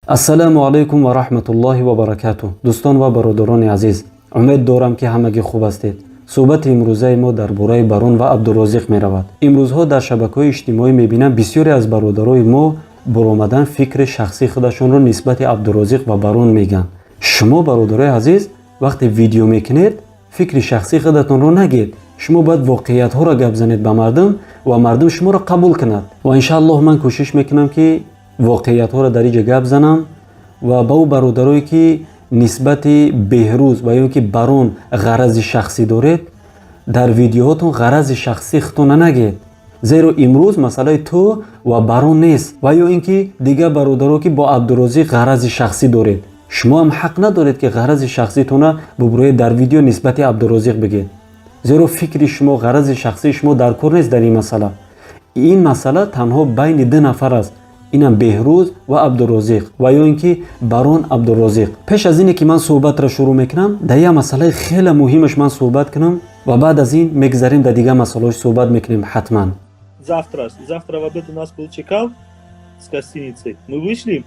Ассалому алайкум ва раҳматуллоҳи ва баракатуҳ. Дӯстон ва бародарони азиз, умед дорам, ки ҳамагӣ хуб ҳастед. Суҳбати имрӯзаи мо дар бораи Барон ва Абдурозиқ меравад. Имрӯзҳо дар шабакаҳои иҷтимоӣ мебинам, бисёре аз бародарои мо буромадан фикри шахсии худашонро нисбати Абдурозиқ ва Барон мегӯянд. Шумо, бародарои азиз, вақте видео мекунед, фикри шахсии худатонро нагед. Шумо бояд воқеиятҳоро гап занед ба мардум ва мардум шуморо қабул кунад. Ва иншааллоҳ ман кӯшиш мекунам, ки воқеиятҳоро дар инҷа гап занам ва ба ӯ бародарое, ки нисбати Беҳрӯз ва ё ки Барон ғарази шахсӣ доред, дар видеоҳотон ғарази шахсии худтона нагед, зеро имрӯз масъалаи ту ва Барон нест. Ва ё ин ки дигар бародаро, ки бо Абдурозиқ ғарази шахсӣ доред, шумо ҳам ҳақ надоред, ки ғарази шахситона бубурӯед, дар видео нисбати Абдурозиқ бигед, зеро фикри шумо, ғарази шахсии шумо дар кор нест дар ин масъала. Ин масъала танҳо байни ду нафар аст, инам Беҳрӯз ва Абдурозиқ ва ё ин ки Барон, Абдурозиқ. Пеш аз ине ки ман суҳбатро шурӯъ мекунам, дар як масъалаи хеле муҳимаш ман суҳбат кунам ва баъд аз ин мегзарем, дар дигар масъалаҳош суҳбат мекунем ҳатман. Завтра, завтра в обед у нас был чекаут с гостиницей. Мы вышли,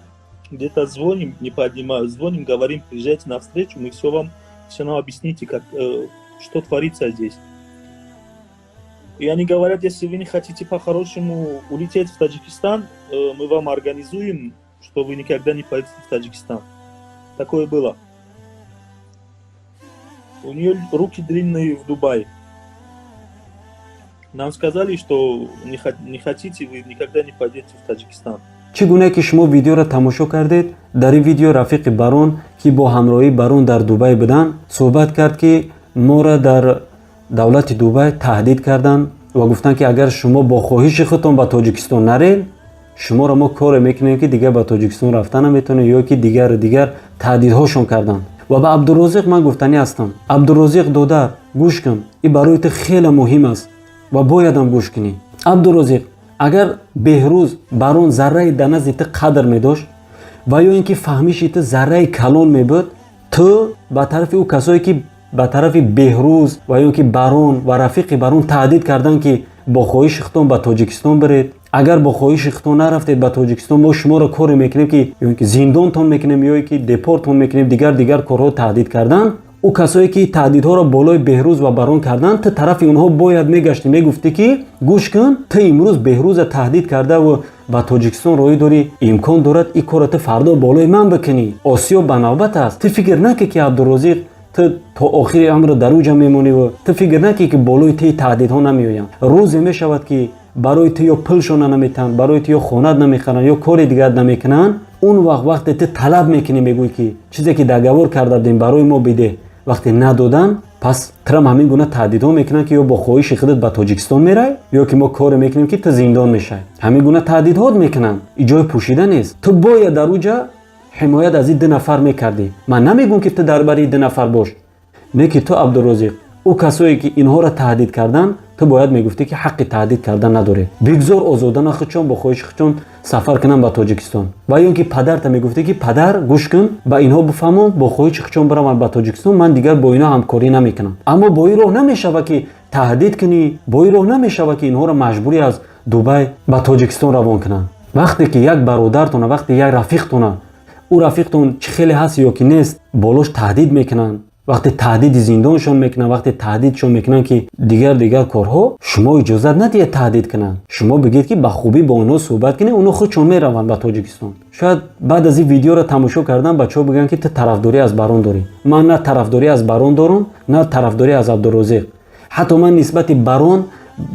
где-то звоним, не поднимают, звоним, говорим: «Приезжайте на встречу, мы все вам, все нам объясните, как, что творится здесь». И они говорят: «Если вы не хотите по-хорошему улететь в Таджикистан, мы вам организуем, что вы никогда не поедете в Таджикистан». Такое было. У нее руки длинные в Дубае. Нам сказали, что не хотите, вы никогда не пойдете в Таджикистан. Чӣ гуна ки шумо видеоро тамошо кардед, дар ин видео рафиқи Барон, ки бо ҳамроҳии Барон дар Дубай буданд, суҳбат кард, ки моро дар давлати Дубай таҳдид карданд ва гуфтанд, ки агар шумо бо хоҳиши худтон ба Тоҷикистон наред, шуморо мо коре мекунем, ки дигар ба Тоҷикистон рафта наметавонед, ё ки дигару дигар таҳдидҳошон карданд. Ва ба Абдурозиқ ман гуфтанӣ ҳастам: Абдурозиқ додар, гӯш кун, ин барои ту хеле муҳим аст ва боядам гӯш кунӣ. Абдурозиқ, агар Беҳрӯз, Барон зарраи дар назди ту қадр медошт ва ё ин ки фаҳмиши ту зарраи калон мебуд, ту ба тарафи ӯ касое, ки ба тарафи Беҳрӯз ва ё ки Барон ва рафиқи Барон таҳдид карданд, ки бо хоҳиши худтон ба Тоҷикистон биред, агар бо хоҳиши худтон нарафтед ба Тоҷикистон, мо шуморо коре мекунем, ки ё ки зиндонтон мекунем, ё ки депортон мекунем, дигар дигар корҳо таҳдид карданд, ӯ касое, ки таҳдидҳоро болои Беҳрӯз ва Барон карданд, ту тарафи онҳо бояд мегаштӣ, мегуфтӣ, ки гӯш кун, ту имрӯз Беҳрӯза таҳдид кардаву ба Тоҷикистон роҳӣ дорӣ, имкон дорад ин корро ту фардо болои ман бикунӣ. Осиё ба навбат аст. Ту фикр накӣ, ки Абдурозиқ, ту то охири амр дар уҷа мемониву ту фикр накӣ, ки болои ту таҳдидҳо намеоянд. Рӯзе мешавад, ки барои ту ё пулшона наметаҳанд, барои ту ё хонат намехаранд, ё кори дигар намекунанд. Он вақт, вақте ту талаб мекунӣ, мегӯӣ, ки чизе ки договор карда будем, барои мо бидеҳ, вақте надоданд, пас трам ҳамин гуна таҳдидҳо мекунанд, ки ё бо хоҳиши худат ба Тоҷикистон мерай, ё ки мо коре мекунем, ки ту зиндон мешавӣ. Ҳамин гуна таҳдидҳот мекунанд. И ҷои пӯшида нест. Ту бояд дар уҷа ҳимоят аз ин ду нафар мекардӣ. Ман намегӯм, ки ту дар бари ду нафар бош, не ки ту, Абдурозиқ, ӯ касое, ки инҳоро таҳдид карданд, ту бояд мегуфтӣ, ки ҳаққи таҳдид кардан надоред, бигзор озодана худшон бо хоҳиши худшон сафар кунанд ба Тоҷикистон. Ва ё ин ки падарта мегуфтӣ, ки падар, гӯш кун, ба инҳо бифаҳмон, бо хоҳиши худшон бираванд ба Тоҷикистон, ман дигар бо инҳо ҳамкорӣ намекунам. Аммо бо ин роҳ намешавад, ки таҳдид кунӣ, бо ин роҳ намешавад, ки инҳоро маҷбурӣ аз Дубай ба Тоҷикистон равон кунанд. Вақте ки як бародартона, вақте як рафиқтона, ӯ рафиқтон чӣ хеле ҳаст ё ки нест, болош таҳдид мекунанд, вақте таҳдиди зиндоншон мекунанд, вақте таҳдидшон мекунанд, ки дигар дигар корҳо, шумо иҷозат надиҳед таҳдид кунанд. Шумо бигӯед, ки ба хубӣ бо онҳо суҳбат кунед, онҳо худшон мераванд ба Тоҷикистон. Шояд баъд аз ин видеоро тамошо кардан бачаҳо бигӯянд, ки ту тарафдорӣ аз Барон дорӣ. Ман на тарафдорӣ аз Барон дорам, на тарафдорӣ аз Абдурозиқ. Ҳатто ман нисбати Барон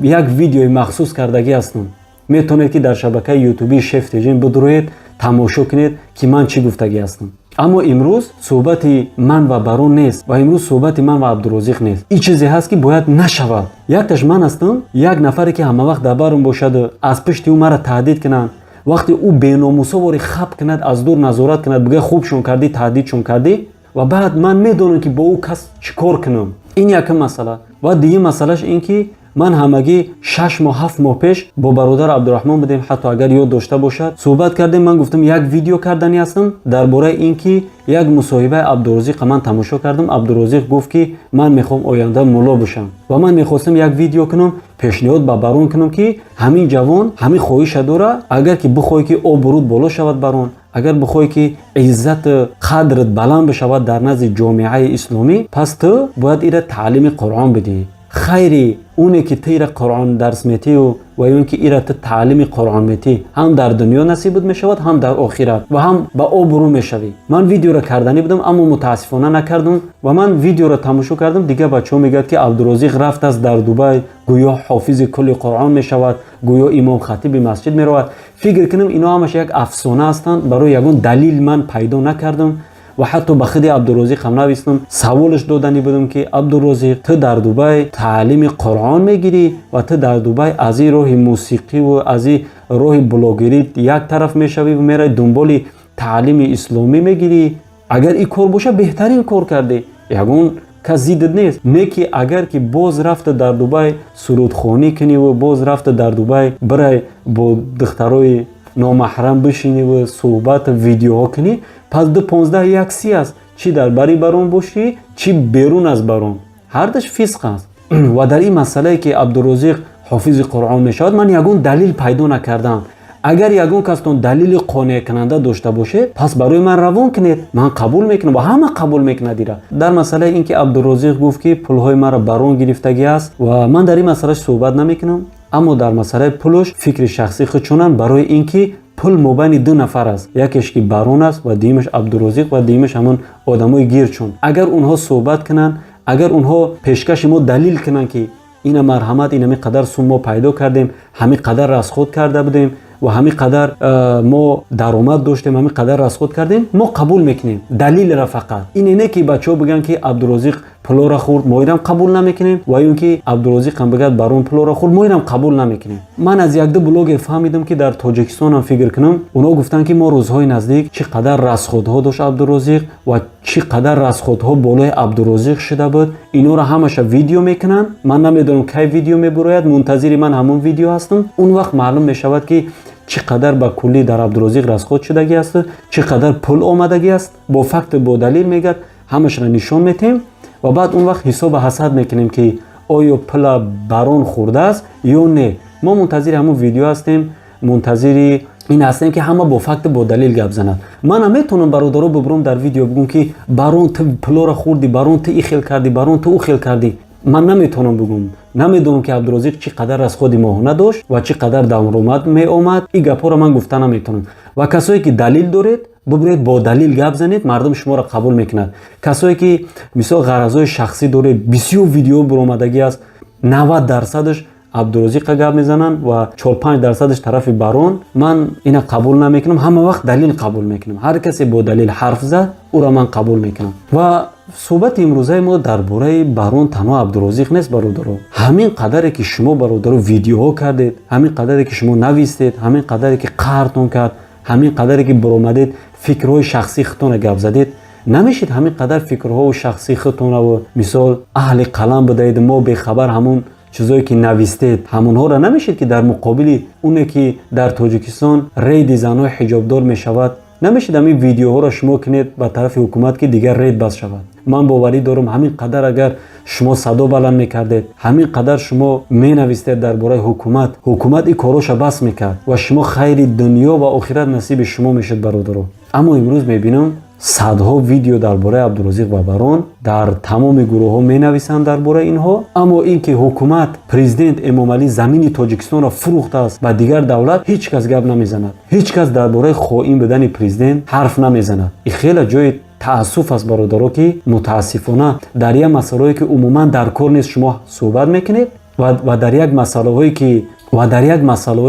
як видеои махсус кардагӣ ҳастам. Метавонед, ки дар шабакаи ютубии Шеф Теҷин бидуроед, тамошо кунед, ки ман чӣ гуфтагӣ ҳастам. Аммо имрӯз суҳбати ман ва Барон нест ва имрӯз суҳбати ман ва Абдурозиқ нест. Ин чизе ҳаст, ки бояд нашавад. Якташ ман ҳастам, як нафаре, ки ҳамавақт дар барм бошаду аз пушти ӯ мара таҳдид кунанд, вақте ӯ беномусовори хап кунад, аз дур назорат кунад, бигӯяд: «Хубшон кардӣ, таҳдидшон кардӣ», ва баъд ман медонам, ки бо ӯ кас чӣ кор кунам. Ин якум масъала. Ва дуюм масъалаш ин ки ман ҳамагӣ 6 моҳ, 7 моҳ пеш бо бародар Абдураҳмон будем, ҳатто агар ёд дошта бошад, суҳбат кардем. Ман гуфтам, як видео карданӣ ҳастам дар бораи ин ки як мусоҳибаи Абдурозиқа ман тамошо кардам. Абдурозиқ гуфт, ки ман мехоҳам оянда мулло бошам ва ман мехостам як видео кунам, пешниҳод ба Барон кунам, ки ҳамин ҷавон ҳамин хоҳиша дора. Агар ки бихоҳӣ, ки обрӯд боло шавад, Барон, Агар бихоҳӣ, ки иззату қадрат баланд бишавад дар назди ҷомеаи исломӣ, пас ту бояд ира таълими Қуръон бидиҳӣ. Хайри оне ки ту ира Қуръон дарс метиҳу ва ё ин ки ира ту таълими Қуръон метиҳ, ҳам дар дунё насибат мешавад, ҳам дар охират, ва ҳам ба обрӯ мешавӣ. Ман видеоро карданӣ будам, аммо мутаассифона накардам. Ва ман видеоро тамошо кардам, дигар бачаҳо мегӯяд, ки Абдурозиқ рафтааст дар Дубай, гӯё ҳофизи кулли Қуръон мешавад, гӯё имом хатиби масҷид меравад. Фикр кунам, ино ҳамаш як афсона ҳастанд. Барои ягон далил ман пайдо накардам ва ҳатто ба худи Абдурозиқ ҳам навистам. Саволаш доданӣ будам, ки Абдурозиқ, ту дар Дубай таълими Қуръон мегирӣ ва ту дар Дубай аз ин роҳи мусиқиву аз ин роҳи блогерӣ як тараф мешавӣ ва меравӣ дунболи таълими исломӣ мегирӣ. Агар ин кор боша, беҳтарин кор кардӣ, ягон кас зиддат нест. Не ки агар ки боз рафта дар Дубай сурудхонӣ куниву боз рафта дар Дубай бирай бо духтарои номаҳрам бишиниву суҳбату видеоҳо кунӣ, пас ду понздаҳ як си аст. Чӣ дар бари барон бошӣ, чӣ берун аз барон, ҳардаш фисқ аст. Ва дар ин масъалае, ки Абдурозиқ ҳофизи Қуръон мешавад, ман ягон далил пайдо накардам. Агар ягон кастон далили қонеъкунанда дошта бошед, пас барои ман равон кунед, ман қабул мекунам ва ҳама қабул мекунад ира. Дар масъалаи ин ки Абдурозиқ гуфт, ки пулҳои маро барон гирифтагӣ аст, ва ман дар ин масъала суҳбат намекунам, аммо дар масъалаи пулуш фикри шахсӣ худшонанд, барои ин ки пул мобайни ду нафар аст: якеш ки барон аст ва дуюмаш Абдурозиқ ва дуюмаш ҳамон одамои гирчун. Агар онҳо суҳбат кунанд, агар онҳо пешкаши мо далил кунанд, ки ина, марҳамат, ин ҳамин қадар сум мо пайдо кардем, ҳамин қадар расход карда будем ва ҳамин қадар мо даромад доштем, ҳамин қадар расход кардем, мо қабул мекунем далилра. Фақат ине не, ки бачаҳо бигӯянд, ки Абдурозиқ пулоро хӯрд, мо инам қабул намекунем, ва ё ин ки Абдурозиқ ҳам бигӯяд, барон пулоро хӯрд, мо инам қабул намекунем. Ман аз якду блогер фаҳмидам, ки дар Тоҷикистонам, фикр кунам, онҳо гуфтанд, ки мо рӯзҳои наздик чӣ қадар расходҳо дошт Абдурозиқ ва чӣ қадар расходҳо болои Абдурозиқ шуда буд, инҳоро ҳамаша видео мекунанд. Ман намедонам, кай видео мебурояд, мунтазири ман ҳамон видео ҳастам. Он вақт маълум мешавад, ки чӣ қадар ба куллӣ дар Абдурозиқ расход шудагӣ асту чӣ қадар пул омадагӣ аст. Бо факту бо далил мегӯяд, ҳамашро нишон метиҳем ва баъд он вақт ҳисобу ҳасад мекунем, ки оё пула барон хӯрдааст ё не. Мо мунтазири ҳамон видео ҳастем, мунтазири ин ҳастем, ки ҳама бо факту бо далил гап занад. Ман наметавонам, бародаро, бибурам, дар видео бигӯм, ки барон, ту пулоро хӯрдӣ, барон, ту и хел кардӣ, барон, ту ӯ хел кардӣ. Ман наметавонам бигӯм. Намедонам, ки Абдурозиқ чӣ қадар расходи моҳона дошт ва чӣ қадар даромад меомад. Ин гапҳоро ман гуфта наметавонам. Ва касое ки далил доред, бибуред, бо далил гап занед, мардум шуморо қабул мекунад. Касое ки мисол ғаразҳои шахсӣ доред, бисёр видео буромадагӣ аст, 90 дарсадаш Абдурозиқа гап мезананд ва 4-5 дарсадаш тарафи барон. Ман ина қабул намекунам. Ҳама вақт далил қабул мекунам. Ҳар касе бо далил ҳарф зад, ӯро ман қабул мекунам. Ва суҳбати имрӯзаи мо дар бораи барон танҳо Абдурозиқ нест, бародаро. Ҳамин қадаре ки шумо, бародаро, видеоҳо кардед, ҳамин қадаре ки шумо навистед, ҳамин қадаре ки қаҳртон кард, ҳамин қадаре ки баромадед, фикрҳои шахсии худтонро гап задед, намешид ҳамин қадар фикрҳоу шахсии худтонраву мисол аҳли қалам будаеду мо бехабар, ҳамун чизое ки навистед, ҳамонҳоро намешид, ки дар муқобили оне ки дар Тоҷикистон рейди занҳои ҳиҷобдор мешавад, намешид ҳамин видеоҳоро шумо кунед ба тарафи ҳукумат, ки дигар рейд бас шавад? Ман боварӣ дорам, ҳамин қадар агар шумо садо баланд мекардед, ҳамин қадар шумо менавистед дар бораи ҳукумат, ҳукумат ин корҳоша бас мекард ва шумо хайри дунё ва охират насиби шумо мешуд, бародаро. Аммо имрӯз мебинам, садҳо видео дар бораи Абдурозиқ ва барон дар тамоми гурӯҳҳо менависанд дар бораи инҳо, аммо ин ки ҳукумат, президент Эмомалӣ замини Тоҷикистонро фурӯхтааст ба дигар давлат, ҳеҷ кас гап намезанад, ҳеҷ кас дар бораи хоин будани президент ҳарф намезанад. Ин хеле ҷои таассуф аст, бародаро, ки мутаассифона дар як масъалаое ки умуман дар кор нест, шумо суҳбат мекунед ва дар як масъалаҳое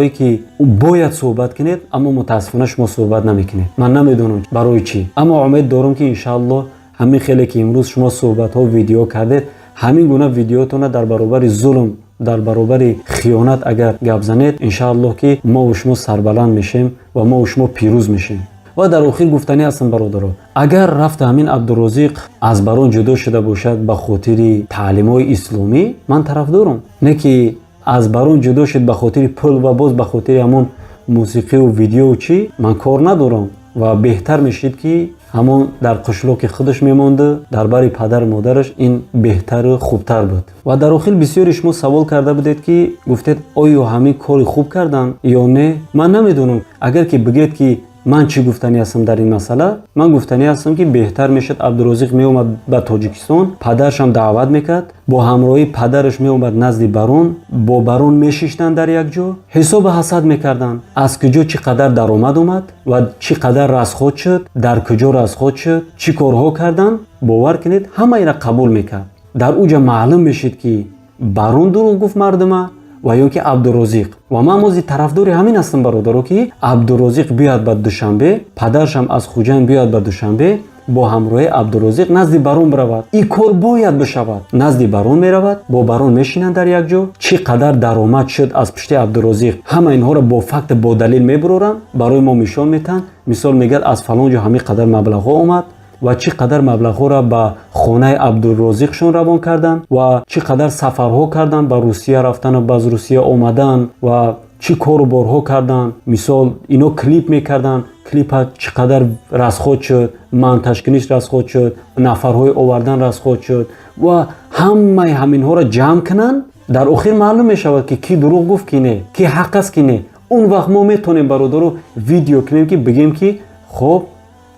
ки бояд суҳбат кунед, аммо мутаассифона шумо суҳбат намекунед. Ман намедонам, барои чӣ, аммо умед дорам, ки иншааллоҳ ҳамин хеле ки имрӯз шумо суҳбатҳо, видео кардед, ҳамин гуна видеотона дар баробари зулм, дар баробари хиёнат агар гап занед, иншааллоҳ ки мову шумо сарбаланд мешем ва мову шумо пирӯз мешем. Ва дар охир гуфтанӣ ҳастам, бародаро: агар рафта ҳамин Абдурозиқ аз барон ҷудо шуда бошад ба хотири таълимҳои исломӣ, ман тарафдорам. Не ки аз барон ҷудо шуд ба хотири пул ва боз ба хотири ҳамон мусиқиву видеову чӣ, ман кор надорам. Ва беҳтар мешид, ки ҳамон дар қишлоқи худаш мемонду дар бари падару модараш, ин беҳтару хубтар буд. Ва дар охир бисёри шумо савол карда будед, ки гуфтед, оё ҳамин кори хуб карданд ё не. Ман намедонам, агар ки бигӯед, ки Ман чӣ гуфтанӣ ҳастам дар ин масъала? Ман гуфтанӣ ҳастам, ки беҳтар мешуд, Абдурозиқ меомад ба Тоҷикистон, падарашам даъват мекард, бо ҳамроҳии падараш меомад назди Барон, бо Барон мешиштанд, дар як ҷо ҳисобу ҳасад мекарданд, аз куҷо чӣ қадар даромад омад ва чӣ қадар расход шуд, дар куҷо расход шуд, чӣ корҳо карданд. Бовар кунед, ҳама инра қабул мекард. Дар уҷа маълум мешид, ки Барон дурӯғ гуфт мардума ва ё ки Абдурозиқ. Ва ман мози тарафдори ҳамин ҳастам, бародаро, ки Абдурозиқ биёяд ба Душанбе, падарашам аз Хуҷанд биёяд ба Душанбе, бо ҳамроҳии Абдурозиқ назди Барон биравад. Ин кор бояд бишавад. Назди Барон меравад, бо Барон мешинанд дар як ҷо, чӣ қадар даромад шуд аз пушти Абдурозиқ, ҳама инҳоро бо факт, бо далел мебуроранд, барои мо нишон метаҳанд. Мисол, мегӯяд, аз фалон ҷо ҳамин қадар маблағҳо омад ва чӣ қадар маблағҳоро ба хонаи Абдурозиқшон равон карданд ва чӣ қадар сафарҳо карданд, ба Русия рафтану ба Русия омадан ва чӣ кору борҳо карданд. Мисол, ино клип мекарданд, клипа чӣ қадар расход шуд, монтажкуниш расход шуд, нафарҳои овардан расход шуд ва ҳамаи ҳаминҳоро ҷамъ кунанд. Дар охир маълум мешавад, ки кӣ дурӯғ гуфт, ки не, ки ҳақ аст, ки не. Он вақт мо метавонем, бародаро, видео кунем, ки бигем, ки хоб,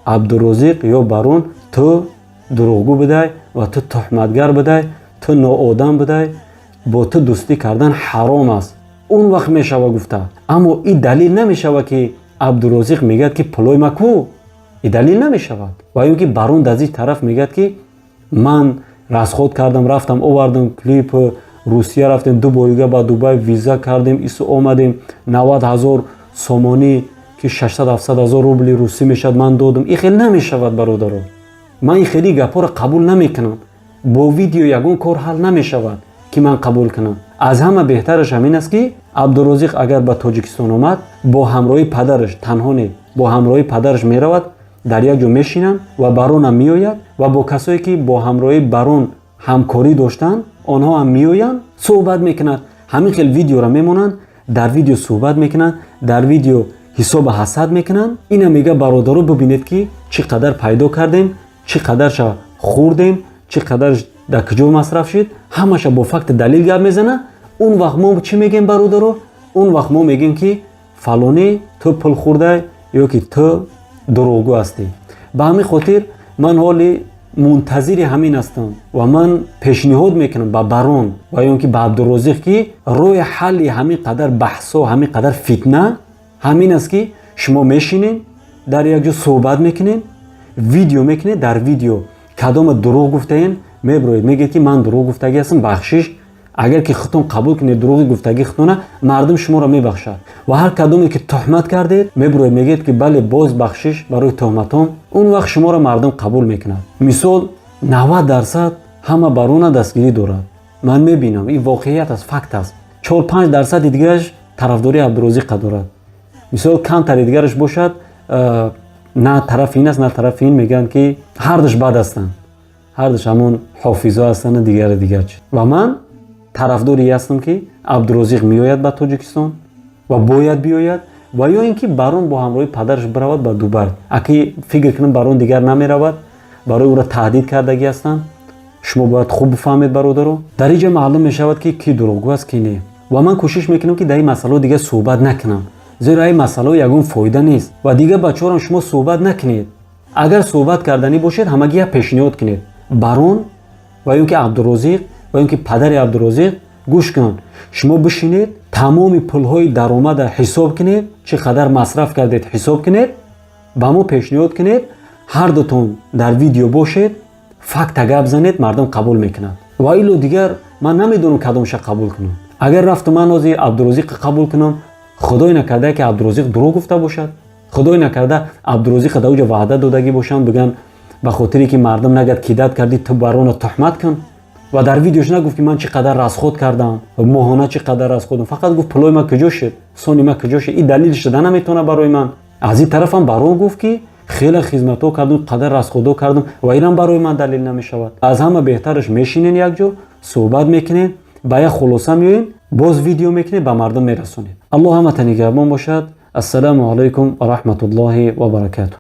Абдурозиқ ё Барон, ту дурӯғгӯ будай ва ту туҳматгар будай, ту ноодам будай, бо ту дӯстӣ кардан ҳаром аст. Он вақт мешава гуфта. Аммо ин далел намешавад, ки Абдурозиқ мегӯяд, ки пулои ма ку, ин далел намешавад. Ва ё ки Барон дар ин тараф мегӯяд, ки ман расход кардам, рафтам, овардам клип, Русия рафтем, ду борига ба Дубай виза кардем, ису омадем, 90 000 сомонӣ, ки 600-700 ҳазор рубли русӣ мешавад, ман додам. Ин хеле намешавад, бародаро. Ман ин хеле гапҳоро қабул намекунам. Бо видео ягон кор ҳал намешавад, ки ман қабул кунам. Аз ҳама беҳтараш ҳамин аст, ки Абдурозиқ агар ба Тоҷикистон омад, бо ҳамроҳии падараш, танҳо не, бо ҳамроҳии падараш меравад, дар як ҷо мешинанд ва Баронам меояд ва бо касое, ки бо ҳамроҳии Барон ҳамкорӣ доштанд, онҳо ҳам меоянд, суҳбат мекунанд. Ҳамин хел видеоро мемонанд, дар видео суҳбат мекунанд, дар видео ҳисоба ҳасад мекунанд. Ина мега, бародаро, бибинед, ки чӣ қадар пайдо кардем, чӣ қадарша хӯрдем, чӣ қадар дар куҷо масраф шуд. Ҳамаша бо факти далел гап мезана. Он вақт мо чӣ мегӯем, бародаро? Он вақт мо мегӯем, ки фалонӣ, ту пул хӯрдай ё ки ту дурӯғгӯ ҳастӣ. Ба ҳамин хотир ман ҳоли мунтазири ҳамин ҳастам ва ман пешниҳод мекунам ба Барон ва ё ки ба Абдурозиқ, ки роҳи ҳалли ҳамин қадар баҳсо, ҳамин қадар фитна ҳамин аст, ки шумо мешинед, дар як ҷо суҳбат мекунед, видео мекунед. Дар видео кадома дурӯғ гуфтаен, меброед, мегӯед, ки ман дурӯғ гуфтагӣ ҳастам, бахшиш. Агар ки худтон қабул кунед дурӯғи гуфтагии худтона, мардум шуморо мебахшад. Ва ҳар кадоме ки туҳмат кардед, меброед, мегӯед, ки бале, боз бахшиш барои туҳматон. Он вақт шуморо мардум қабул мекунад. Мисол, 90% ҳама Барона дастгирӣ дорад, ман мебинам, ин воқеият аст, факт аст. 4-5 дарсади дигараш тарафдории Абдурозиқа дорад. Мисол, камтари дигараш бошад, на тарафи ин аст, на тарафи ин, мегӯянд, ки ҳардуш бад ҳастанд, ҳардуш ҳамон ҳофизо ҳастанду дигари дигар чиз. Ва ман тарафдори ҳастам, ки Абдурозиқ меояд ба Тоҷикистон ва бояд биёяд, ва ё ин ки Барон бо ҳамроҳи падараш биравад ба Дубай. Аки фикр кунам, Барон дигар намеравад, барои ӯро таҳдид кардагӣ ҳастанд. Шумо бояд хуб бифаҳмед, бародаро. Дар ин ҷо маълум мешавад, ки кӣ дурӯғгӯ аст, кӣ не. Ва ман кӯшиш мекунам, ки дар ин масъалао дигар суҳбат накунам, зеро ин масъалао ягон фоида нест. Ва дигар бачаҳорам, шумо суҳбат накунед. Агар суҳбат карданӣ бошед, ҳамагӣ як пешниҳод кунед: Барон ва ё ки Абдурозиқ ва ё ки падари Абдурозиқ, гӯш кун, шумо бишинед, тамоми пулҳои даромада ҳисоб кунед, чӣ қадар масраф кардед ҳисоб кунед, ба мо пешниҳод кунед, ҳар дутон дар видео бошед, факта гап занед, мардум қабул мекунад. Ва ило дигар ман намедонам, кадомша қабул кунам. Агар рафту ман ҳозир Абдурозиққа қабул кунам, худое накарда, ки Абдурозиқ дурӯғ гуфта бошад, худое накарда, Абдурозиқа дар уҷа ваъда додагӣ бошанд, бигӯянд, ба хотире ки мардум нагад, кидать кардӣ, ту Барона туҳмат кун. Ва дар видеош нагуфт, ки ман чӣ қадар расход кардам, моҳона чӣ қадар расходам, фақат гуфт, пулои ман куҷо шуд, сони ман куҷо шуд. Ин далел шуда наметавонад барои ман. Аз ин тарафам Барон гуфт, ки хеле хизматҳо кардам, қадар расходҳо кардам, ва инам барои ман далел намешавад. Аз ҳама беҳтараш, мешинен, якҷо суҳбат мекунем, ба як хулоса меоем, боз видео мекунем, ба мардум мерасонем. Аллоҳ ҳамата нигаҳбон бошад. Ассалому алайкум ва раҳматуллоҳи ва баракатуҳ.